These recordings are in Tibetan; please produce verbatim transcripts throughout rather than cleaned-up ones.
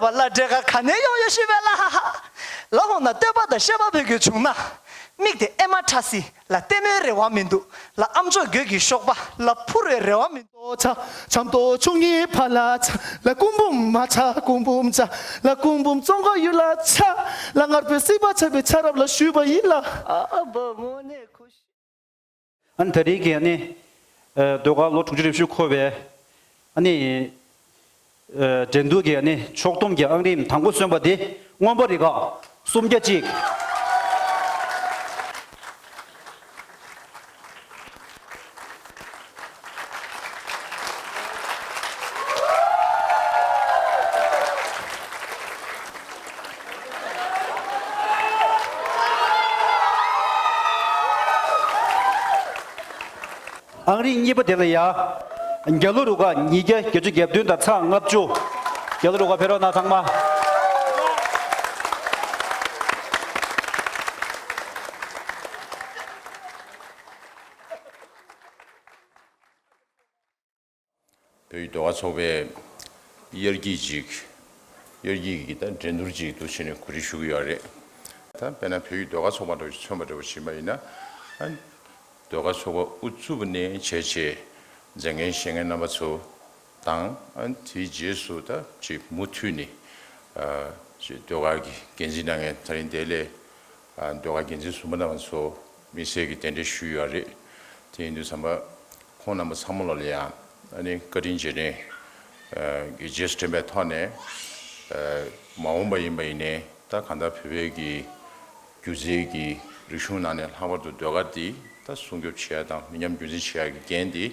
བ་ལ་འདྲེ་ག་ག་ནས་ཡོང་ཡོད་ཤི་བས་ལ། ལ་འོང་ན་སྟོན་པ་དང་བཤད་པ་བོད་ཀྱི་བྱུང་ན། མིག་དེ་ཨེ་མ་ཁྲ་སི་ལ་ལྟད་མོའི་རེ་བ་མི་འདུག་ལ། ཨམ་ཅོག་གོས་ཀྱི་ཤོག་པ་ལ་འཕུར་བའི་རེ་བ་མི་འདུག་ཆ། ཆམ་ཏོ་ཆུང་ཉི་ཕ་ལ་ཆ། ལ་ཀུང་བུམ་མ་ཆ་ཀུང་བུམ་ཆ། ལ་ཀུང་བུམ་ཙོང་ཁ་ཡུལ་ལ་ཆ། ལ་ངར་པའི་སྲིད་པ་ཆ་བའི་ཆ་རབ་ལ་ཞུས་པ་ཡིན་ལ། ཨ་ཨ་བ་མོ་ནས་ཁུ་ཤི། ཨ་ནི་ད་རེས་ཀྱི་ཨ་ནི་ཨ་ཟློས་གར་ལོ་དྲུག་ཅུ་རེ་བཞི་འཁོར་བའི་ཨ་ནི་ཨ་འགྲན་བསྡུར་གྱི་ཨ་ནི་ཕྱོགས་བསྡོམས་ཀྱི་ཨང་རིམ་དང་པོ་སོན་པ་དེ་མངོན་པ་རིག་ག་སུམ་བརྒྱ་གཅིག་ཨང་རིམ་གཉིས་པ་དེ་ལ་ཡ། རྒྱ་ལོ་རུ་ཁག་ཉིས་བརྒྱ་བརྒྱད་ཅུ་གྱ་བདུན་དང་ཚེག་ལྔ་བཅུ། རྒྱ་ལོ་རུ་ཁག་ཕེབས་རོགས་གནང་ཚང་མ། བོད་ཀྱི་ཟློས་གར་ཚོགས་པའི་དབྱར་སྐྱིད་ཅིག་དབྱར་སྐྱིད་ཀྱི་ད་འགྲན་བསྡུར་ཅིག་ཏུ་ཕྱིན་ནས་གོ་སྒྲིག་ཞུ་གི་ཡོད་རེད། ད་དཔེར་ན་བོད་ཀྱི་ཟློས་གར་ཚོགས་པ་འདྲ་བོ་ཞིག་མཚོན་པ་འདྲ་བོ་ཕྱིན་པ་ཡིན་ན། ཨ་ཟློས་གར་ཚོགས་པ་དབུ་བཙུགས་པ་ནས་བྱས་བྱས་མཛད་འགན་བཞེས་མཁན་རྣམ་པ་ཚོ་དང་། ཨ་དེའི་རྗེས་སུ་ད་ཅིག་མུ་མཐུད་ནས་ཨ་ཅིག་ཟློས་གར་གྱི་འགན་འཛིན་གནང་མཁན་ད་རིང་འདིར་སླེབས། ཨ་ཟློས་གར་འགན་འཛིན་ཟུར་པ་རྣམ་པ་ཚོ་དམིགས་བསལ་གྱི་གདན་འདྲེན་ཞུས་ཡོད་རེད། དེ་ཡིན་དུས་ཙམ་པ་ཁོང་རྣམ་པ་ཚང་མ་ལོ་ལ་ཡང་ཨ་ནི་བཀའ་དྲིན་རྗེས་དྲན་གྱི་རྗེས་སུ་དྲན་པའི་ཐོག་ནས། ཨ་མ་འོངས་པ་ཡིན་པ་ཡིན་ནའི་ད་གང་ལྟར་བོད་པའི་གི་སྒྱུ་རྩལ་གྱི་རིག་གཞུང་ནང་ནས་ལྷག་པར་དུ་ཟློས་གར་འདི་ད་སྲུང་སྐྱོབ་བྱེད་ཡ་དང་མི་ཉམས་རྒྱུན་འཛིན་བྱེད་ཡ་གི་འགན་འདི་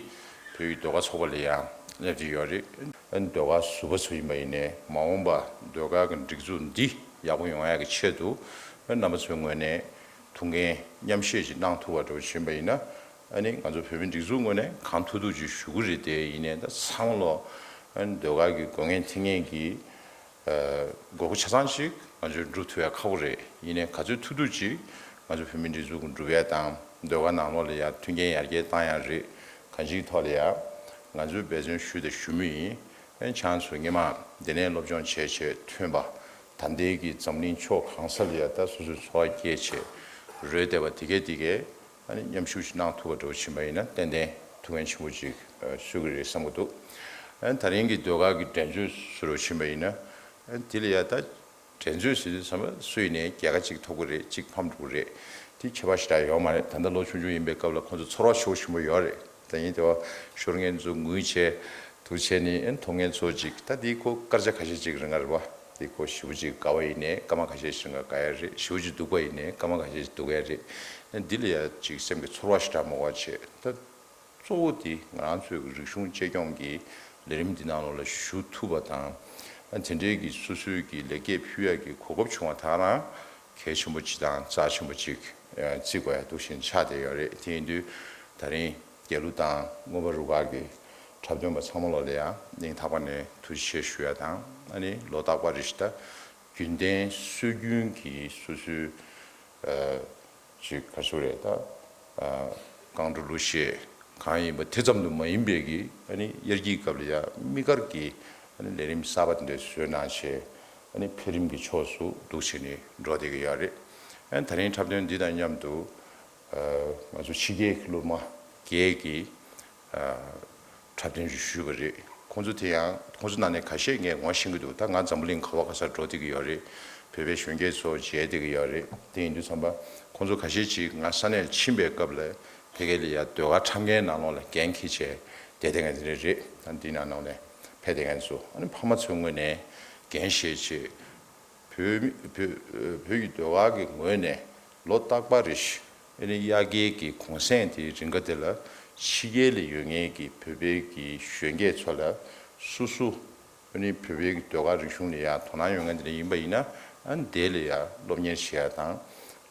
བོད་ཀྱི་ཟློས་གར་ཚོགས་པ་ལ་ཡང་སླེབས་ཀྱི་ཡོད་རེད། ཨ་ནི་ཟློས་གར་ཟུར་པ་ཚོ་ཡིན་པ་ཡིན་ནའི་མ་འོངས་པ་ཟློས་གར་གྱི་སྒྲིག་འཛུགས་འདི་ཡག་པོ་ཡོང་ཡ་གི་ཆེད་དུ་ཨ་རྣམ་པ་ཚོའི་ངོས་ནས་ཐུགས་འགན་མཉམ་བཞེས་ཅིག་གནང་ཐུབ་པ་འདྲ་བོ་ཕྱིན་པ་ཡིན་ན། ཨ་ནི་ང་ཚོ་བོད་མིའི་སྒྲིག་འཛུགས་ངོས་ནས་གང་ཐུབ་ཐུབ་ཅིག་ཞུ་གི་རེད། དེ་ཡིན་ནའི་ད་ཚང་མ་ལོ་ཨ་ནི་ཟློས་གར་གྱི་དགོས་ངེས་མཐུན་ངེས་ཀྱི་ཨ་དགོས་མཁོ་ཆ་ཚང་ཞིག་ང་ཚོས་འགྲུབ་ཐུབ་ཡ་ཁག་པོ་རེད། ཡིན་ནའི་ག་ཚོད་ཐུབ་ཐུབ་ཅིག་ང་ཚོ་བོད་མིའི་སྒྲིག་འཛུགས་ཀྱི་འགྲུབ་ཡ་དང་ཟློས་གར་ནང་ལོགས་ལ་ཡ་མཐུན་རྐྱེན་ཡར་རྒྱས་བཏང་ཡ་རེད། གང་ཅིའི་ཐོག་ལ་ཡ་ང་ཚོས་འབད་བརྩོན་ཞུས་དང་ཞུ་མུས་ཡིན། ཨ་ནི་ཁྱེད་རང་ཚོ་སྔོན་མ་འདི་ནས་སློབ་སྦྱོང་བྱས་བྱས་ཐོན་པ། ད་ལྟའི་གི་འཛམ་གླིང་ཕྱོགས་གང་ས་ལ་ཡ་ད་སོ་སོའི་འཚོ་བ་སྐྱེལ་བྱས་རོལ་བསྡད་པ་དེ་གས་དེ་གས་ཨ་ནི་མཉམ་ཞུགས་ཤིག་གནང་ཐུབ་པ་འདྲ་བོ་ཕྱིན་པ་ཡིན་ན་ཏན་ཏན་ཐུགས་འགན་ཆེན་པོ་ཅིག་ཨ་གསོས་ཀྱི་རེད་བསམ་གྱི་འདུག་ཨ་ནི་ད་རིང་གི་ཟློས་གར་གྱི་འགྲན་རྩོད་ཟེར་བ་ཕྱིན་པ་ཡིན་ན། ཨ་ནི་དེ་ལ་ཡ་ད་འགྲན་རྩོད་ཟེར་དུས་ཙམ་པ་སུ་ཡིན་ནའི་རྒྱལ་ཁ་གཅིག་ཐོབ་ཀྱི་རེད། གཅིག་ཕམ་འགྲོ་གི་རེད། དེ་ཁྱད་པར་ཞེ་དྲག་ཡོད་མ་རེད། ད་ལྟ་ལོ་ཆུང་ཆུང་ཡིན་པའི་སྐབས་ལ་ཁོང་ཚོ་ཚོར་བ་ཤུགས་ཆེན་པོ་ཡོད་རེད། ད་ཡིན་དེ་བ་ཤོར་མཁན་ཚོ་ངུས་བྱས་འདུག་བྱས་ནས་ཨ་ནི་མཐོང་མཁན་ཚོ་ཅིག་ད་དེའི་ཁོ་སྐར་ཆ་ཁ་ཤས་ཅིག་རིང་ག་རེད་བ། དེ་ཁོ་ཞེ་པོ་ཅིག་དགའ་བ་ཡིན་ནའི་སྐར་མ་ཁ་ཤས་ཤིག་རིང་ག་དགའ་ཡ་རེད། ཞེ་པོ་ཅིག་སྡུག་པ་ཡིན་ནའི་སྐར་མ་ཁ་ཤས་ཤིག་སྡུག་ཡ་རེད། ཨ་ནི་འདི་ལ་ཡ་ཅིག་སེམས་ཀྱི་ཚོར་བ་ཞེ་དྲག་མ་དགོས་པ་བྱས། ད་གཙོ་བོ་དེ་ང་རང་ཚོའི་རིག་གཞུང་གཅེས་སྐྱོང་གི་ལས་རིམ་འདི་ནང་ལོགས་ལ་ཞུགས་ཐུབ་པ་དང་། ཨ་དེ་འདྲའི་གི་སོ་སོའི་གི་ལེགས་སྐྱེས་ཕུལ་ཡག་གི་གོ་སྐབས་བྱུང་བ་དེ་རང་གལ་ཆེན་པོ་ཅིག་དང་རྩ་ཆེན་པོ་ཅིག་ཨ་བརྩི་དགོས་ཡ་འདུག་བཞིན་ཆགས་བསྡད་ཡོད་རེད། དེ་ཡིན་དུས་ད་རིང་རྒྱལ་གླུ་དང་མངོན་པ་རུ་ཁག་གི་འཁྲབ་སྟོན་པ་ཚང་མ་ལོགས་ལ་ཡང་སྙིང་ཐག་པ་ནས་ཐུགས་རྗེ་ཆེ་ཞུ་ཡ་དང་། ཨ་ནི་ལོ་རྟག་པར་རེ་བཞིན་ད་རྒྱུན་ལྡན་སྲོལ་རྒྱུན་གྱི་སོ་སོའི་ཨ་ཅིག་ག་རེ་ཟེར་དགོས་རེད། ད་ཨ་རྐང་བྲོ་གླུ་གཞས་གང་ཡིན་པ་དེ་ཙམ་དུ་མ་ཡིན་པའི་གི་ཨ་ནི་དབྱར་སྐྱིད་སྐབས་ལ་ཡ་དམིགས་བཀར་གྱི་ཨ་ནི་ལས་རིམ་གསར་པ་དེ་འདྲ་བཟོས་གནང་བྱས། ཨ་ནི་འཕེལ་རིམ་གྱི་ཕྱོགས་སུ་འདུག་བྱས་ནས་འགྲོ་བསྡད་ཀྱི་ཡོད་རེད། ཨ་ནི་ད་རིང་འཁྲབ་སྟོན་འདི་དང་མཉམ་དུ་ཨ་ང་ཚོ་ཕྱི་རྒྱལ་གྱི་སློབ་མ་བརྒྱད་ཀྱིས་ཨ་འཁྲབ་སྟོན་ཞིག་ཞུས་པ་རེད། ཁོང་ཚོ་དེ་ཡང་ཁོང་ཚོ་ནང་ནས་ཁ་ཤས་ངས་ངོ་ཤེས་ཀྱི་འདུག་ད་ང་འཛམ་བུ་གླིང་ག་བ་ག་སར་འགྲོ་བསྡད་ཀྱི་ཡོད་རེད། བོད་པའི་གཞོན་སྐྱེས་ཚོ་མཇལ་བསྡད་ཀྱི་ཡོད་རེད། དེ་ཡིན་དུས་ཙམ་པ་ཁོང་ཚོ་ཁ་ཤས་ཅིག་ང་ས་གནས་ལ་ཕྱིན་པའི་སྐབས་ལ་ཕ་གི་ལ་ཡ་ཟློས་གར་འཁྲབ་མཁན་ནང་ལོགས་ལ་འགན་འཁྱེར་བྱས་བསྡད་བསྡད་མཁན་དེ་འདྲ་རེད། ད་འདི་ནང་ལོགས་ནས་ཕེབས་བསྡད་མཁན་ཚོ་ཨ་ནི་ཕ་མ་ཚོའི་ངོས་ནས་འགན་བཞེས་བྱས། བོད་མི་བོད་བོད་ཀྱི་ཟློས་གར་གྱི་ངོས་ནས་ལོ་རྟག་པར་རེ་བཞིན་ཨ་ནི་དབྱར་ཁའི་གི་གུང་སེང་དེའི་རིང་ག་དེ་ལ་ཕྱི་རྒྱལ་ལ་ཡོད་མཁན་གྱི་བོད་པའི་གི་གཞོན་སྐྱེས་ཚོ་ལ་སོ་སོ་ཨ་ནི་བོད་པའི་གི་ཟློས་གར་རིག་གཞུང་ལ་ཡ་དོ་སྣང་ཡོད་མཁན་དེ་འདྲ་ཡིན་པ་ཡིན་ན། ཨ་ནི་དེ་ལ་ཡ་སློབ་གཉེར་བྱེད་ཡ་དང་།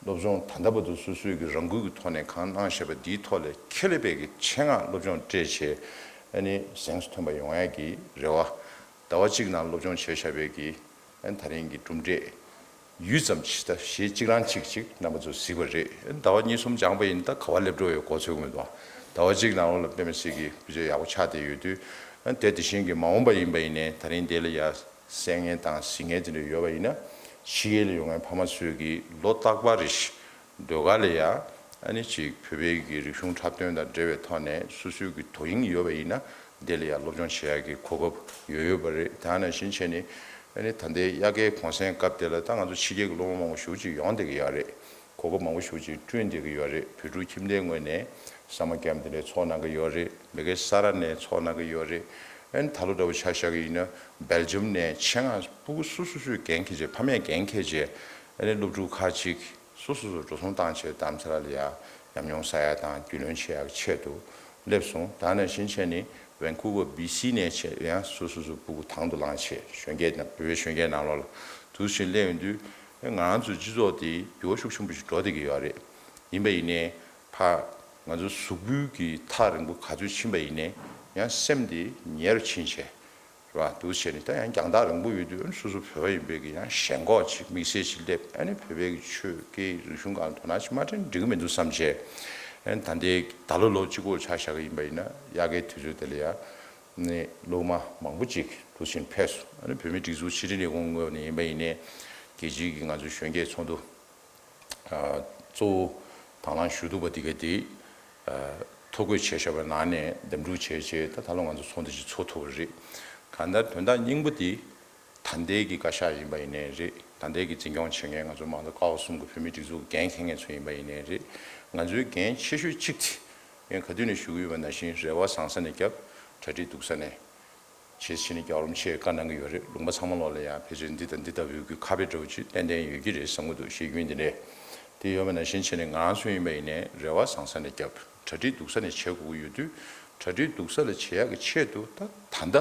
སློབ་སྦྱོང་ད་ལྟ་བར་དུ་སོ་སོའི་གི་རང་འགུལ་གྱི་ཐོག་ནས་གང་གནང་བཞིན་པ་འདིའི་ཐོག་ལ་ཁེ་ལས་པའི་གི་ཆེད་མངགས་སློབ་སྦྱོང་སྤྲད་བྱས་ཨ་ནི་གཟེངས་སུ་ཐོན་པ་ཡོང་ཡ་གི་རེ་བ། ཟླ་བ་གཅིག་ནང་སློབ་སྦྱོང་བྱས་བཞག་པའི་གི་ཨ་ནི་ད་རིང་གི་གྲུབ་འབྲས་ཡུད་ཙམ་ཞིག་ད་གཞས་གཅིག་རང་གཅིག་གཅིག་རྣམ་པ་ཚོ་གཟིགས་པ་རེད། ཨ་ནི་ཟླ་བ་གཉིས་གསུམ་སྦྱངས་པ་ཡིན་ད་ག་བ་སླེབས་འགྲོ་ཡོད་གོ་ཚོད་ཀྱི་མི་འདུག་ཟླ་བ་གཅིག་ནང་ལོགས་ལ་དཔེ་མི་སྲིད་ཀྱི་བུ་ཆ་ཡག་པོ་ཆགས་བསྡད་ཡོད་དུས། ཨ་ནི་དེ་དེ་བཞིན་གྱི་མ་འོངས་པ་ཡིན་པ་ཡིན་ནའི་ད་རིང་དེ་ལ་ཡ་ གསན་མཁན་དང་གཟིགས་མཁན་དེ་འདྲ་ཡོད་པ་ཡིན་ན། ཕྱི་རྒྱལ་ལ་ཡོད་མཁན་ཕ་མ་ཚོས་ཀྱིས་ལོ་རྟག་པར་རེ་བཞིན་ཟློས་གར་ལ་ཡ། ཨ་ནི་ཅིག་བོད་པའི་གི་རིག་གཞུང་འཁྲབ་སྟོན་དང་འབྲེལ་བའི་ཐོག་ནས་སོ་སོའི་གི་དོ་དབྱིངས་ཡོད་པ་ཡིན་ན། དེ་ལ་ཡ་སློབ་སྦྱོང་བྱེད་ཡག་གི་གོ་སྐབས་ཡོད་ཡོད་པ་རེད། དེ་ནང་བཞིན་བྱས་ནས། ཨ་ནི་ད་ལྟའི་དབྱར་ཁའི་གུང་སེང་སྐབས་དེ་ལ་ད་ང་ཚོ་ཕྱི་རྒྱལ་གྱི་སློབ་མ་མང་པོ་ཞེ་པོ་ཅིག་ཡོང་བསྡད་ཀྱི་ཡོད་རེད། གོ་སྐབས་མང་པོ་ཞེ་པོ་ཅིག་བསྐྲུན་བསྡད་ཀྱི་ཡོད་རེད། བོད་ཕྲུག་ཁྱིམ་སྡེའི་ངོས་ནས་ས་མ་ཀེམ་དེ་འདྲའི་ཚོགས་གནང་གི་ཡོད་རེད། མ་གི་ས་རཱ་ནས་ཚོགས་གནང་གི་ཡོད་རེད། ཨ་ནི་ད་ལོ་འདྲ་བོ་ཆ་བཞག་གི་ཡིན་ན་སྦེལ་ཇམ་ནས་ཆེད་མངགས་ཕྲུ་གུ་སོ་སོ་སོས་འགན་འཁྱེར་བྱས། ཕ་མས་འགན་འཁྱེར་བྱས། ཨ་ནི་སློབ་ཕྲུག་ཁག་ཅིག་སོ་སོ་སོ་འགྲོ་སོང་བཏང་བྱས་རྡ་རམ་ས་ལ་ལ་ཡ་ཉམས་མྱོང་བསགས་ཡ་དང་རྒྱུས་ལོན་བྱེད་ཡག་གི་ཆེད་དུ་སླེབས་སོང་། ད་ནང་བཞིན་བྱས་ནས་ཝན་ཀུ་ཝར་བི་སི་ནས་བྱས་ཡང་སོ་སོ་སོ་སྤུ་གུ་དང་དུ་བླངས་བྱས་གཞོན་སྐྱེས་ནང་བོད་པའི་གཞོན་སྐྱེས་ནང་ལོགས་ལ་འདུག་བཞིན་སླེབས་ཡོང་དུས། ང་རང་ཚོའི་སྤྱི་ཚོགས་དེ་འགྱུར་བ་ཤུགས་ཆེན་པོ་ཞིག་འགྲོ་བསྡད་ཀྱི་ཡོད་རེད། ཡིན་པ་ཡིན་ནའི་ཕ་ང་ཚོ་གཟུགས་པོའི་གི་ཐག་རིང་པོ་ག་ཚོད་ཕྱིན་པ་ཡིན་ནའི་ཡང་སེམས་དེ་ཉེ་རུ་ཕྱིན་བྱས། རེད་བ། འདུག་བྱས་ནས་ད་ཡང་རྒྱང་ཐག་རིང་པོ་ཡོད་དུས། ཨ་ནི་སོ་སོ་བོད་པ་ཡིན་པའི་གི་ཡང་ཞེན་ཁོག་ཅིག་དམིགས་བསལ་ཅིག་སླེབས། ཨ་ནི་བོད་པའི་གི་ཆོས་སྐད་རིག་གཞུང་སྒང་ལ་དོ་སྣང་ཅིག་མ་སྤྲད་ན་འགྲིག་གི་མི་འདུག་བསམ་བྱས། ཨ་ནི་ད་ལྟའི་ད་ལོ་ལོ་གཅིག་པོ་ཆ་བཞག་གི་ཡིན་པ་ཡིན་ན། དབྱར་ཁའི་དུས་ཚོད་དེ་ལ་ཡ་ནི་སློབ་མ་མང་པོ་ཅིག་འདུག་བཞིན་ཕེབས་སོང་། ཨ་ནི་བོད་མིའི་སྒྲིག་འཛུགས་ཕྱི་དྲིལ་ལས་ཁུངས་ངོས་ནས་ཡིན་པ་ཡིན་ནའི་རྒྱལ་སྤྱིའི་གི་ང་ཚོའི་གཞོན་སྐྱེས་ཚོགས་འདུ་གཙོ་བོ་དང་བླངས་ཞུ་ཐུབ་པ་དེ་ག་དེ་ཐོ་འགོད་བྱས་བཞག་པའི་ནང་ནས་འདེམས་སྒྲུག་བྱས་བྱས། ད་ད་ལོ་ང་ཚོ་ཚོགས་འདུ་ཅིག་ཚོགས་ཐུབ་པ་རེད། གང་ལྟར་དོན་དག་སྙིང་པོ་དེ་ད་ལྟའི་གི་བཀའ་ཤག་ཡིན་པ་ཡིན་ནའི་རེད། ད་ལྟའི་གི་འཛིན་སྐྱོང་བྱེད་མཁན་ང་ཚོ་མང་གཙོ་ཀ་བ་གསུམ་གི་བོད་མིའི་སྒྲིག་འཛུགས་འགན་འཁྱེར་མཁན་ཚོ་ཡིན་པ་ཡིན་ནའི་རེད། ང་ཚོའི་འགན་ཆེ་ཤོས་གཅིག་དེ་ངས་ག་དུས་ནས་ཞུ་གི་ཡོད་པ་ནང་བཞིན། རེ་བ་བཟང་ས་ནས་རྒྱབ། གྲ་སྒྲིག་སྡུག་ས་ནས་བྱེད་ཟེར་ནས་རྒྱལ་བ་རིན་པོ་ཆེས་བཀའ་གནང་གི་ཡོད་རེད། ལུང་པ་ཚང་མ་ལོག་ལ་ཡང་ཕལ་ཆེར་འདི་དང་འདི་ལྟ་བུའི་གི་ཁ་དཔེ་འདྲ་བོ་ཅིག་ཏན་ཏན་ཡོད་ཀྱི་རེད་བསམ་གྱི་འདུག་བཤད་རྒྱུ་ཡིན། དེ་འདྲས་དེ་ཡོད་པ་ནང་བཞིན་བྱས་ནས། ང་རང་ཚོ་ཡིན་པ་ཡིན་ནའི་རེ་བ་བཟང་ས་ནས་རྒྱབ། གྲ་སྒྲིག་སྡུག་ས་ནས་བྱེད་དགོས་ཀྱི་ཡོད་དུས། གྲ་སྒྲིག་སྡུག་ས་ལ་བྱེད་ཡག་གི་ཆེད་དུ་ད་ད་ལྟ་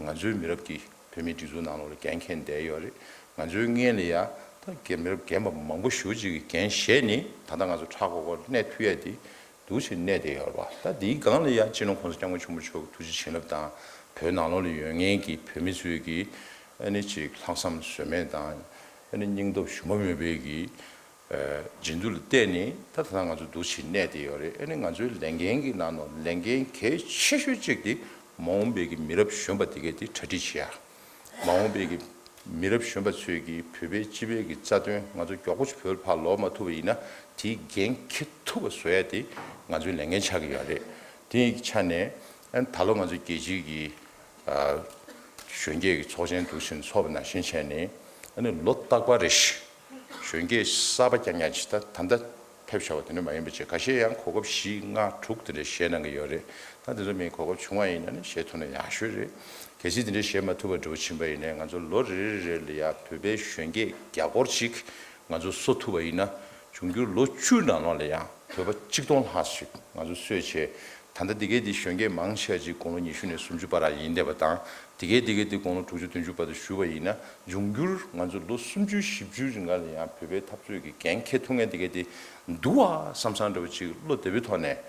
ང་ཚོའི་མི་རབས་ཀྱིས་བོད་མིའི་སྒྲིག་འཛུགས་ནང་ལོགས་ལ་འགན་འཁྱེར་བསྡད་ཡོད་རེད། ང་ཚོའི་སྔོན་ལ་ཡ་ད་རྒན་མི་རབས་རྒན་པ་མང་པོ་ཞེ་པོ་ཅིག་གིས་འགན་བཞེས་ནས་ད་ལྟ་ང་ཚོ་ཧྲག་གོ་གོ་གནས་ཐུབ་ཡ་དེ་འདུག་བྱས་གནས་བསྡད་ཡོད་རེད་བ། ད་དེའི་སྒང་ལ་ཡ་སྤྱི་ནོར་༸གོང་ས་༸སྐྱབས་མགོན་ཆེན་པོ་མཆོག་གི་ཐུགས་རྗེ་བྱིན་རླབས་དང་། བོད་ནང་ལོགས་ལ་ཡོད་མཁན་གྱི་བོད་མི་ཚོའི་གི་ཨ་ནི་ཅིག་ལྷག་བསམ་ཟོལ་མེད་དང་། ཨ་ནི་སྙིང་སྟོབས་ཞུམ་པ་མེད་པའི་གི་ཨ་བྱིན་མཐུ་ལ་བརྟེན་ནས་ད་ད་ལྟ་ང་ཚོ་འདུག་བྱས་གནས་བསྡད་ཡོད་རེད། ཨ་ནི་ང་ཚོའི་ལས་འགན་གྱི་ནང་ནས་ལས་འགན་གལ་ཆེ་ཤོས་གཅིག་དེ་མ་འོངས་པའི་གི་མི་རབས་གཞོན་པ་དེ་གས་དེ་གྲ་སྒྲིག་བྱེད་ཡ། མ་འོངས་པའི་གི་མི་རབས་གཞོན་པ་ཚོས་ཀྱིས་བོད་པའི་སྤྱི་པའི་གི་རྩ་དོན་ང་ཚོ་མགྱོགས་པོ་ཞིག་བོད་ལ་ཕར་ལོག་མ་ཐུབ་པ་ཡིན་ན། དེའི་འགན་འཁྱེར་ཐུབ་པ་བཟོ་ཡ་དེ་ང་ཚོའི་ལས་འགན་ཆགས་ཀྱི་ཡོད་རེད། དེའི་ཆ་ནས་ཨ་ནི་ད་ལོ་ང་ཚོའི་རྒྱལ་སྤྱིའི་གི་ཨ་གཞོན་སྐྱེས་ཀྱི་ཚོགས་ཆེན་འདུག་བཞིན་ཚོགས་པ་ནང་བཞིན་བྱས་ནས། ཨ་ནི་ལོ་རྟག་པ་རེ་བཞིན་གཞོན་སྐྱེས་གསར་པ་རྐྱང་རྐྱང་ཅིག་ད་ད་ལྟ་ཕེབས་བཞག་པ་དེ་འདྲ་མ་ཡིན་པ་བྱས། ཁ་ཤས་ཡང་གོ་སྐབས་བཞི་ལྔ་དྲུག་དེ་འདྲ་བཞེས་གནང་གི་ཡོད་རེད། ད་དེ་ཚོ་མིའི་གོ་སྐབས་བྱུང་བ་ཡིན་ན་ནི་བཞེས་ཐུབ་ན་ཡག་ཤོས་རེད། གལ་སྲིད་དེ་འདྲ་བཞེས་མ་ཐུབ་པ་འདྲ་བོ་ཕྱིན་པ་ཡིན་ནའི། ང་ཚོ་ལོ་རེ་རེ་རེ་ལ་ཡ་བོད་པའི་གཞོན་སྐྱེས་བརྒྱ་སྐོར་ཅིག་ང་ཚོ་གསོ་ཐུབ་པ་ཡིན་ན། འབྱུང་འགྱུར་ལོ་བཅུ་ནང་ལོགས་ལ་ཡང་བོད་པ་གཅིག་སྟོང་ལྷག་ཞིག་ང་ཚོ་གསོས་བྱས། ད་ལྟ་འདི་གའི་འདི་གཞོན་སྐྱེས་མང་ཆེ་བ་ཅིག་དགུང་ལོ་ཉི་ཤུ་ནས་སུམ་ཅུ་བར་ཡིན་བསྡད་པ་དང་། འདི་གའི་འདི་གའི་འདི་དགུང་ལོ་དྲུག་ཅུ་བདུན་ཅུ་བར་དུ་བཞུགས་པ་ཡིན་ན། འབྱུང་འགྱུར་ང་ཚོ་ལོ་སུམ་ཅུ་བཞི་བཅུའི་རིང་ལ་ཡང་བོད་པའི་འཐབ་རྩོད་ཀྱི་འགན་འཁྱེར་ཐུབ་མཁན་འདི་གའི་འདི་འདུག་བ་བསམ་བསམ་འདྲ་བོ་ཅིག་བློ་བདེ་པོའི་ཐོག་ནས་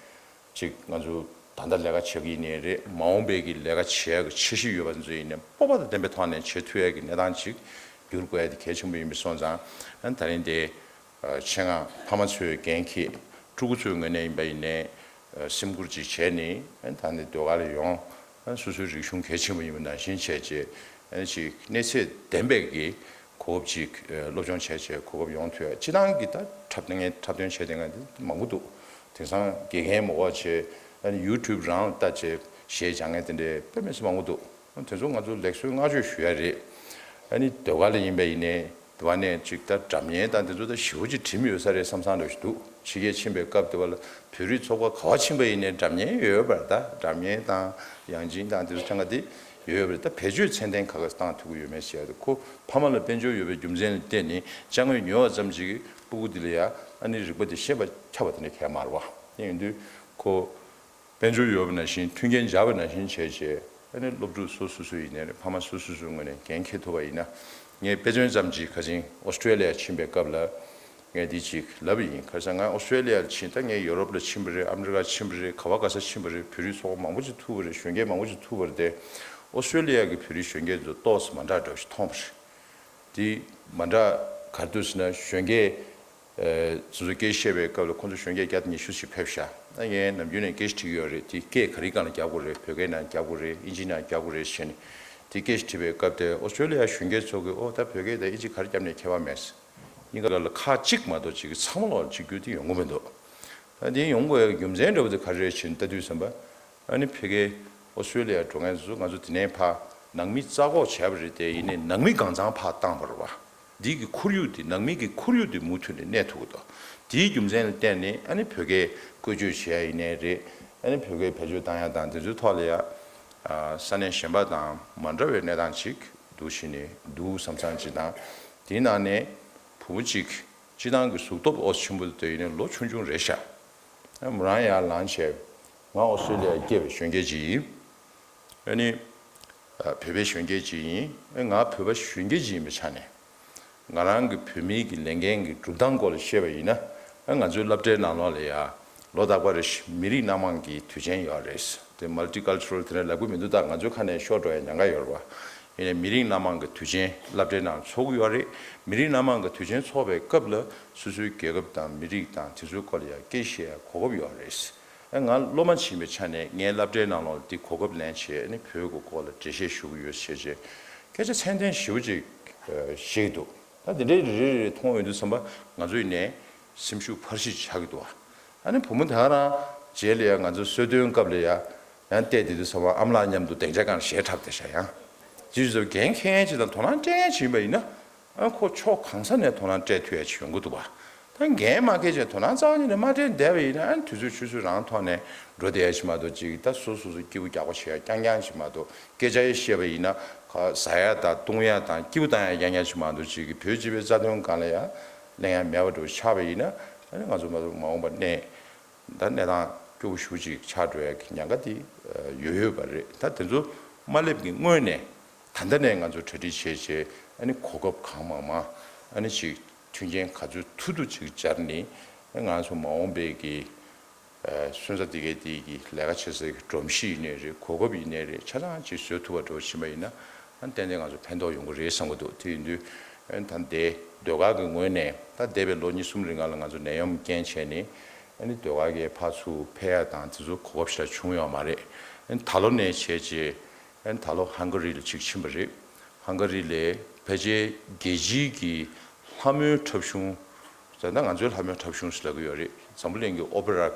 ཅིག་ང་ཚོ་ད་ལྟ་ལས་ཀ་བྱེད་ཀྱི་ཡིན་ནའི་རེད། མ་འོངས་པའི་གི་ལས་ཀ་བྱེད་ཡག་གི་འཆར་གཞི་ཡོད་པ་ཚོ་ཡིན་ནའི། སྤོབས་པ་དང་ལྡན་པའི་ཐོག་ནས་བྱེད་ཐུབ་ཡག་གི་གནས་སྟངས་ཅིག་འགྱུར་དགོས་ཡ་དེ་གལ་ཆེན་པོ་ཡིན་པ་སོང་ཙང་། ཨ་ནི་ད་རིང་དེ་ཨ་ཆེད་མངགས་ཕ་མ་ཚོས་འགན་འཁྱེར། ཕྲུ་གུ་ཚོའི་ངོས་ནས་ཡིན་པ་ཡིན་ནའི་ཨ་སེམས་ཁུར་ཅིག་བྱས་ནས། ཨ་ནི་ད་ནི་ཟློས་གར་ལ་ཡོང་། ཨ་ནི་སོ་སོའི་རིག་གཞུང་གལ་ཆེན་པོ་ཡིན་པ་ནང་བཞིན་བྱས་བྱས། ཨ་ནི་ཅིག་གནས་ཚད་ལྡན་པའི་གི་གོ་སྐབས་ཅིག་ཨ་སློབ་སྦྱོང་བྱས་བྱས་གོ་སྐབས་ཡོང་ཐུབ་ཡ། སྤྱིར་བཏང་གི་ད་འཁྲབ་སྟོན་འཁྲབ་སྟོན་བྱས་བསྡད་མཁན་དེ་མང་པོ་འདུག་དེང་སང་དགེ་རྒན་མང་པོ་བྱས། ཨ་ནི་ཡུ་ཊུབ་རང་ལ་ལྟ་བྱས་གཞས་སྦྱང་མཁན་དེ་འདྲའི་དཔེ་མི་སྲིད་མང་པོ་འདུག་དེ་ཚོ་ང་ཚོ་ལེགས་གསོལ་བསྔགས་བརྗོད་ཞུ་ཡ་རེད། ཨ་ནི་ཟློས་གར་ལ་ཡིན་པ་ཡིན་ནའི། དེ་བ་ནས་ཅིག་ད་སྒྲ་སྙན་དང་དེ་ཚོ་ད་ཞེ་པོ་ཅིག་དྲིམ་ཡོད་ས་རེད་བསམ་བསམ་འདྲ་ཞིག་འདུག་ཕྱི་རྒྱལ་ཕྱིན་པའི་སྐབས་དེ་བ་ལ་བོད་རིགས་ཚོགས་པ་ག་བ་ཕྱིན་པ་ཡིན་ནའི་སྒྲ་སྙན་ཡོད་ཡོད་པ་རེད། ད་སྒྲ་སྙན་དང་དབྱངས་ཅན་དང་དེ་ཚོ་ཚང་ག་དེ་ཡོད་ཡོད་པ་རེད། ད་བེད་སྤྱོད་ཚད་ལྡན་ག་ག་བཏང་ཐུབ་ཀྱི་ཡོད་མེད་ཟེར་ཡ་དེ། ཁོ་ཕ་མ་ལ་དཔལ་འབྱོར་ཡོད་པའི་རྒྱུ་མཚན་ལ་བརྟེན་ནས་ཅ་དངོས་ཉོ་བ་ཙམ་ཅིག་གིས་སྤུ་གུ་འདི་ལ་ཡ་ཨ་ནི་རིག་པ་དེ་ཤེས་པ་ཁྱབ་པ་དེ་འདྲ་གང་ཡང་མ་རེད་བ། དེ་ཡིན་དུས་ཁོ། དཔལ་འབྱོར་ཡོད་པ་ནང་བཞིན། མཐུན་རྐྱེན་སྦྱར་བ་ནང་བཞིན་བྱས་བྱས། ཨ་ནི་སློབ་ཕྲུག་སོ་སོ་སོ་ཡིན་ནའི་རེད། ཕ་མ་སོ་སོ་སོའི་ངོས་ནས་འགན་འཁྱེར་ཐུབ་པ་ཡིན་ན། ངས་དཔེ་མཚོན་ཙམ་ཅིག་ཁ་སང་ཨོ་སི་ཀྲེ་ལི་ཡ་ཕྱིན་པའི་སྐབས་ལ་ངས་འདི་ཅིག་ལབ་པ་ཡིན། ཁ་སང་ང་ཨོ་སི་ཀྲེ་ལི་ཡར་ཕྱིན། ད་ངས་ཡོ་རོབ་ལ་ཕྱིན་པ་རེད། ཨ་མི་རི་ཀ་ཕྱིན་པ་རེད། ག་བ་ག་ས་ཕྱིན་པ་རེད། བོད་རིགས་ཚོགས་པ་མང་པོ་ཅིག་ཐུག་པ་རེད། གཞོན་སྐྱེས་མང་པོ་ཅིག་ཐུག་པ་རེད་དེ། ཨོ་སི་ཀྲེ་ལི་ཡ་གི་བོད་རིགས་གཞོན་སྐྱེས་ཚོ་ཏོག་ཙམ་མ་འདྲ་འདྲ་བོ་ཞིག་མཐོང་པ་རེད། དེ་མ་འདྲ་ག་རེ་འདུག་ཟེར་ན། གཞོན་སྐྱེས་ཨ་སོ་སོ་སྐད་བཤད་པའི་སྐབས་ལ་ཁོང་ཚོ་གཞོན་སྐྱེས་བརྒྱ་དང་ཉི་ཤུ་ཞིག་ཕེབས་ཤག་ཨ་ངས་ནམ་རྒྱུན་ནས་སྐད་ཆ་དྲིས་ཀྱི་ཡོད་རེད། དེ་སྐད་ག་རེའི་སྒང་ལ་རྒྱག་དགོས་རེད། བོད་སྐད་ནང་རྒྱག་དགོས་རེད། ཨིན་ཇིའི་ནང་རྒྱག་དགོས་རེད་ཟེར་ནས། དེ་སྐད་ཆ་དྲིས་པའི་སྐབས་དེར་ཨོ་སི་ཀྲོ་ལི་ཡ་གཞོན་སྐྱེས་ཚོ་གིས་ཨོ་ད་བོད་སྐད་དང་ཨིན་ཇི་ག་རེ་བརྒྱབ་ནས་ཁྱད་པར་མེད། གཉིས་ཀ་ལ་ཁག་གཅིག་མ་གཏོགས་གཅིག་གི་ཚང་མ་ལོག་གཅིག་གྱུར་དེ་ཡོང་གི་མི་འདུག་ད་དེ་ཡོང་དགོས་རྒྱུ་མཚན་འདྲ་བོ་དེ་ག་རེ་རེད་ཅེས་ལྟ་དུས་ཙམ་པ། ཨ་ནི་ཕ་གིའི་ཨོ་སི་ཀྲོ་ལི་ཡར་འགྲོ་མཁན་ཚོ་ང་ཚོ་དེ་ནས་ཕར་ནང་མི་རྩ་འགོག་བྱས་པ་རེད་དེ། ཡིན་ནའི་ནང་མི་གང་ཚང་ཕར་བཏང་བ་རེད་བ། འདི་གི་ཁོར་ཡུག་དེ་ནང་མི་གི་ཁོར་ཡུག་དེ་མུ་མཐུད་ནས་གནས་ཐུབ་ཀྱི་འདུག་དེའི་རྒྱུ་མཚན་ལ་བརྟེན་ནས་ཨ་ནི་བོད་སྐད་བཀོལ་སྤྱོད་བྱེད་ཡ་ཡིན་ནའི་རེད། ཨ་ནི་བོད་སྐད་བེད་སྤྱོད་བཏང་ཡ་དང་དེ་ཚོའི་ཐོག་ལ་ཡ། ཨ། ས་གནས་གཞན་པ་དང་མ་འདྲ་བའི་གནས་སྟངས་ཅིག་འདུག་བྱས་ནས་འདུག་བསམ་བསམ་ཅིག་དང་། དེའི་ནང་ནས་བུ་མོ་གཅིག་སྤྱིར་བཏང་གི་གཟུགས་སྟོབས་ཨོ་ཆེན་པོ་དེ་ཡིན་ནའི་ལོ་ཆུང་ཆུང་རེད་ཤག་ཨ། མོ་རང་ཡར་ལངས་བྱས། ང་ཨོ་སི་ཀྲོ་ལི་ཡར་སྐྱེས་པའི་གཞོན་སྐྱེས་ཅིག་ཡིན། ཨ་ནི། ཨ། བོད་པའི་གཞོན་སྐྱེས་ཅིག་ཡིན། ཨ། ང་བོད་པ་གཞོན་སྐྱེས་ཅིག་ཡིན་པའི་ཆ་ནས། ང་རང་གི་བོད་མིའི་གི་ལས་འགན་གྱི་སྒྲུབ་སྟངས་སྐོར་ལ་བཤད་པ་ཡིན་ན། ཨ། ང་ཚོའི་སློབ་གྲྭའི་ནང་ལོགས་ལ་ཡ། ལོ་རྟག་པར་རེ་བཞིན་མི་རིགས་སྣ་མང་གི་དུས་ཆེན་ཡོད་རེད། དེ་མལ་ཊི་ཀལ་ཅ་རལ་དེ་འདྲ་ལབ་གི་མི་འདུག་ད་ང་ཚོའི་ཁ་ནས་ཤོར་འགྲོ་ཡ་ཉེན་ཁ་ཡོད་རེད་བ། ཡིན་ནའི་མི་རིགས་སྣ་མང་གི་དུས་ཆེན་སློབ་གྲྭའི་ནང་ཚོགས་ཀྱི་ཡོད་རེད། མི་རིགས་སྣ་མང་གི་དུས་ཆེན་ཚོགས་པའི་སྐབས་ལ་སོ་སོའི་རྒྱལ་ཁབ་དང་མི་རིགས་དང་དེ་ཚོའི་སྐོར་ལ་ཡ་སྐད་བཤད་ཡ་གོ་སྐབས་ཡོད་རེད། ཨ། ང་སློབ་མ་ཕྱིན་པའི་ཆ་ནས་ངའི་སློབ་གྲྭའི་ནང་ལོགས་འདི་གོ་སྐབས་ལེན་བྱས། ཨ་ནི་བོད་ཀྱི་སྐོར་ལ་འགྲེལ་བཤད་ཞུ་གི་ཡོད་བྱས་བྱས། སྐད་ཆ་ཚད་ལྡན་ཞེ་པོ་ཅིག་ཨ། བཤད་ཀྱི་འདུག་ད་དེ་འདྲའི་རེ་རེ་རེ་མཐོང་ཡོང་དུས་ཙམ་པ་ང་ཚོ་ཡིན་ནའི་སེམས་ཤུགས་འཕར་གཞི་ཆག་གི་འདུག་ཨ་ནི་བུ་མོ་དེ་ག་རང་རྗེས་ལ་ཡ་ང་ཚོ་གསོལ་སྟོན་སྐབས་ལ་ཡ་ཡང་བལྟས་དེ་དུས་ཙམ་པ་ཨ་མ་ལགས་མཉམ་དུ་སྡིངས་ཆ་སྒང་ལ་ཞལ་འཁྲབ་བསྡད་ཤག་ཡང་ཅིའི་ཕྱིར་འགན་འཁྱེར་མཁན་ཅིག་དང་དོ་སྣང་སྤྲད་མཁན་ཅིག་ཡིན་པ་ཡིན་ན། ཨ། ཁོ་ཕྱོགས་གང་ས་ནས་དོ་སྣང་སྤྲད་ཐུབ་ཡ་ཅིག་ཡོང་གི་འདུག་བ། ད་འགན་མ་འཁྱེར་བྱས་དོ་སྣང་རྩ་བ་ཉིད་ནས་མ་སྤྲད་བསྡད་པ་ཡིན་ན། ཨ། དུས་ཚོད་ཆུད་ཟོས་རང་ཐོག་ནས་འགྲོ་བསྡད་ཡ་ཅིག་མ་གཏོགས་ཅིག་ད་སོ་སོ་སོ་སྐྱིད་པོ་རྒྱག་པ་བྱེད་ཡ་རྐྱང་རྐྱང་ཅིག་མ་གཏོགས། སྐད་ཆ་ཡི་བཤད་པ་ཡིན་ན་ཁ་ཟ་ཡ་དང་བཏུང་ཡ་དང་སྐྱིད་པོ་བཏང་ཡ་རྐྱང་རྐྱང་ཅིག་མ་གཏོགས་ཅིག་གི་བོད་སྤྱི་པའི་རྩ་དོན་སྒང་ལ་ཡ་གླེང་ཡ་མེད་པ་འདྲ་བོ་ཆགས་པ་ཡིན་ན། ཨ་ནི་ང་ཚོ་མ་མ་འོངས་པ་གནས། ད་གནས་སྟངས་སྐྱོ་པོ་ཞེ་པོ་ཅིག་ཆགས་འགྲོ་ཡ་གི་ཉེན་ཁ་དེ་ཡོད་ཡོད་པ་རེད། ད་དེ་ཚོ་མ་སླེབས་ཀྱི་སྔོན་ནས་ད་ལྟ་ནས་ང་ཚོ་གྲ་སྒྲིག་བྱས་བྱས། ཨ་ནི་གོ་སྐབས་གང་མང་མང་། ཨ་ནི་ཅིག་མཐུན་རྐྱེན་ག་ཚོད་ཐུབ་ཐུབ་ཅིག་སྦྱར་ནས། ང་ཚོ་མ་འོངས་པའི་གི་ཨ། སོན་རྩ་འདི་གའི་དེ་གི་ལས་ཀ་བྱེད་སའི་གི་སྒྲོམ་གཞི་ཡིན་ནའི་རེད། གོ་སྐབས་ཡིན་ནའི་རེད། ཆ་ཚང་ཅིག་བཟོ་ཐུབ་པ་འདྲ་བོ་ཕྱིན་པ་ཡིན་ན། ཨ། ཏན་ཏན་ང་ཚོ་ཕན་ཐོགས་ཡོང་གི་རེད་བསམ་གི་འདུག་དེ་ཡིན་དུས་ཨ། ད་ལྟའི་ཟློས་གར་གྱི་ངོས་ནས་ད་འདས་པའི་ལོ་གཉིས་གསུམ་རིང་ལ་ང་ཚོ་ནད་ཡམས་རྐྱེན་བྱས་ནས། ཨ་ནི་ཟློས་གར་གྱི་ཕར་ཚུར་ཕེབས་ཡ་དང་དེ་ཚོ་གོ་སྐབས་ཞེ་དྲག་བྱུང་ཡོད་མ་རེད། ཨ་ནི་ད་ལོ་ནས་བྱས་རྗེས། ཨ་ནི་ད་ལོ་ཧང་ག་རི་ལ་ཅིག་ཕྱིན་པ་རེད། ཧང་ག་རི་ལ་ཕལ་ཆེར་རྒྱལ་སྤྱིའི་གི་ལྷ་མོའི་འཁྲབ་གཞུང་། ད་ལྟ་ང་ཚོའི་ལྷ་མོའི་འཁྲབ་གཞུང་ཟེར་ལབ་ཀྱི་ཡོད་རེད། འཛམ་བུ་གླིང་གི་ཨོ་པེ་ར་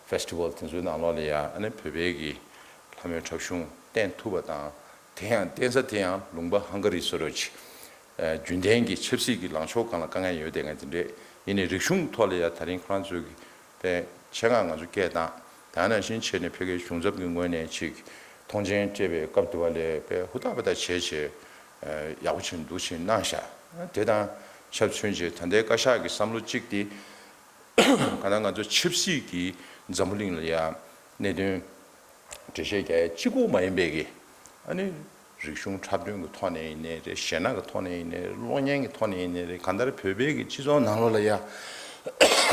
ཕེ་སི་ཊི་བལ་དེ་ཚོའི་ནང་ལོགས་ལ་ཡ། ཨ་ནི་བོད་པའི་གི་ལྷ་མོའི་འཁྲབ་གཞུང་བསྟན་ཐུབ་པ་དང་། དེ་ཡང་བསྟན་ས་དེ་ཡང་ལུང་པ་ཧང་ག་རི་བཟོ་འདྲ་ཅིག་ཨ། རྒྱུན་ལྡན་གྱི་ཆབ་སྲིད་ཀྱི་ལངས་ཕྱོགས་སྒང་ལ་དཀའ་ངལ་ཡོད་བསྡད་མཁན་དེ་འདྲས་ཡིན་ནའི། རིག་གཞུང་ཐོག་ལ་ཡ་དེ་རིང་ཁོ་རང་ཚོས་ཀྱི་དཔེ་ཆེད་མངགས་ང་ཚོ་སྐད་བཏང་། དེ་ནང་བཞིན་བྱས་ནས་ཕ་གིའི་གཞུང་ཚབ་ཀྱི་ངོས་ནས་ཅིག་མཐོང་མཆན་སྤྲད་པའི་སྐབས་དེ་བ་ལ་དཔེ་ཧུར་ཐག་པ་ཐག་བྱས་བྱས། ཨ། ཡག་པོ་བྱས་འདུག་བྱས་གནང་ཤག་དེ་དང་ཆབས་མཚོན་བྱས་ད་ལྟའི་བཀའ་ཤག་གི་བསམ་བློ་གཅིག་དེ། གང་ལྟར་ང་ཚོ་ཆབ་སྲིད་ཀྱི་འཛམ་བུ་གླིང་ལ་ཡ་གནད་དོན་འགྲེལ་བཤད་རྒྱག་ཡ་གཅིག་པོ་མ་ཡིན་པའི་གི། ཨ་ནི་རིག་གཞུང་འཁྲབ་སྟོན་གྱི་ཐོག་ནས་ཡིན་ནའི་རེད། གཞས་སྣ་གི་ཐོག་ནས་ཡིན་ནའི་རེད། གློག་བརྙན་གྱི་ཐོག་ནས་ཡིན་ནའི་རེད། གང་ལྟར་བོད་པའི་གི་སྤྱི་ཚོགས་ནང་ལོགས་ལ་ཡ་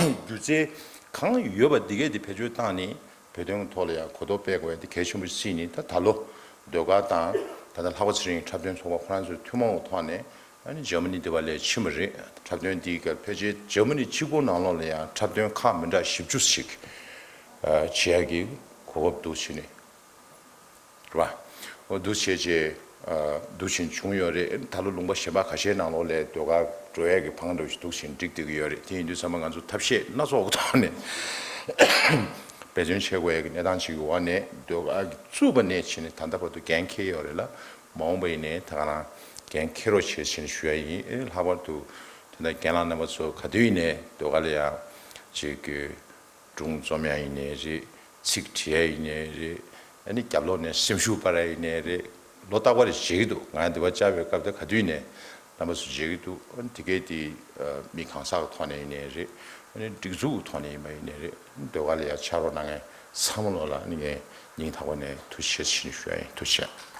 སྒྱུ་རྩལ་གང་ཡོད་པ་འདི་གས་དེ་བེད་སྤྱོད་བཏང་ནས་བོད་དོན་གྱི་ཐོག་ལ་ཡ་གོ་རྟོགས་སྤེལ་དགོས་ཡ་དེ་གལ་ཆེན་པོ་བརྩིས་ནས། ད་ད་ལོ་ཟློས་གར་དང་ད་ལྟ་ལྷག་པ་ཚེ་རིང་འཁྲབ་སྟོན་ཚོགས་པ་ཁོ་རང་ཚོའི་ཐུན་མོང་གི་ཐོག་ནས། ཨ་ནི་འཇར་མ་ནི་དེ་བ་ལ་ཕྱིན་པ་རེད། འཁྲབ་སྟོན་འདིའི་སྐབས་ཕལ་ཆེར་འཇར་མ་ནི་གཅིག་པོ་ནང་ལོགས་ལ་ཡང་འཁྲབ་སྟོན་ཁག་མི་འདྲ་བཞི་བཅུ་ཞིག་ཨ། བྱེད་ཡ་གི་གོ་སྐབས་འདུག་བྱས་ནས་རེད་པ། འོ་འདུག་བྱས་རྗེས་ཨ། འདུག་བྱས་བྱུང་ཡོད་རེད། ད་ལོ་ལུང་པ་གཞན་པ་ཁ་ཤས་ནང་ལོགས་ལ་ཟློས་གར་འགྲོ་ཡ་གི་བང་འགྲོ་ཞིག་འདུག་བྱས་འགྲིག་བསྡད་ཀྱི་ཡོད་རེད། དེ་ཡིན་དུས་ཙམ་པ་ང་ཚོ་ཐབས་ཤེས་སྣ་ཚོགས་ཀྱི་ཐོག་ནས་འབད་བརྩོན་བྱེད་དགོས་ཡ་གི་གནས་སྟངས་ཅིག་གི་འོག་ནས་ཟློས་གར་གྱི་བཙུགས་པ་ནས་བྱས་ནས་ད་ལྟ་བར་དུ་འགན་འཁྱེར་ཡོད་རེད་ལ། མ་འོངས་པ་ཡིན་ནའི་ད་ག་རང་འགན་འཁྱེར་རོགས་བྱེད་ཅེས་ཞུ་ཡ་ཡིན། ཨེ། ལྷག་པར་དུ་དེ་འདྲ་རྒན་ལགས་རྣམ་པ་ཚོ་ག་དུས་ཡིན་ནའི་ཟློས་གར་ལ་ཡ་ཅིག་གི་སྒྲུང་རྩོམ་ཡ་ཡིན་ནའི་རེད། ཚིག་བྲིས་ཡ་ཡིན་ནའི་རེད། ཨ་ནི་རྒྱབ་ལོགས་ནས་སེམས་ཤུགས་སྤར་ཡ་ཡིན་ནའི་རེད། ལོ་རྟག་པར་མཇལ་གྱི་འདུག་ང་འདི་པར་བཅར་བའི་སྐབས་དེ་ག་དུས་ཡིན་ནའི་རྣམ་པ་ཚོ་མཇལ་གྱི་འདུག་ཨ་ནི་དེ་གས་དེ་ཨ། མི་གང་ཟག་གི་ཐོག་ནས་ཡིན་ནའི་རེད། ཨ་ནི་སྒྲིག་འཛུགས་ཀྱི་ཐོག་ནས་ཡིན་པ་ཡིན་ནའི་རེད། ཨ་ནི་ཟློས་གར་ལ་ཡ་ཕྱག་རོགས་གནང་མཁན་ཚང་མ་ལོག་ལ་ཨ་ནི་ངས་སྙིང་ཐག་པ་ནས་ཐུགས་རྗེ་ཆེ་ཞུ་ཡ་ཡིན། ཐུགས་རྗེ་ཆེ།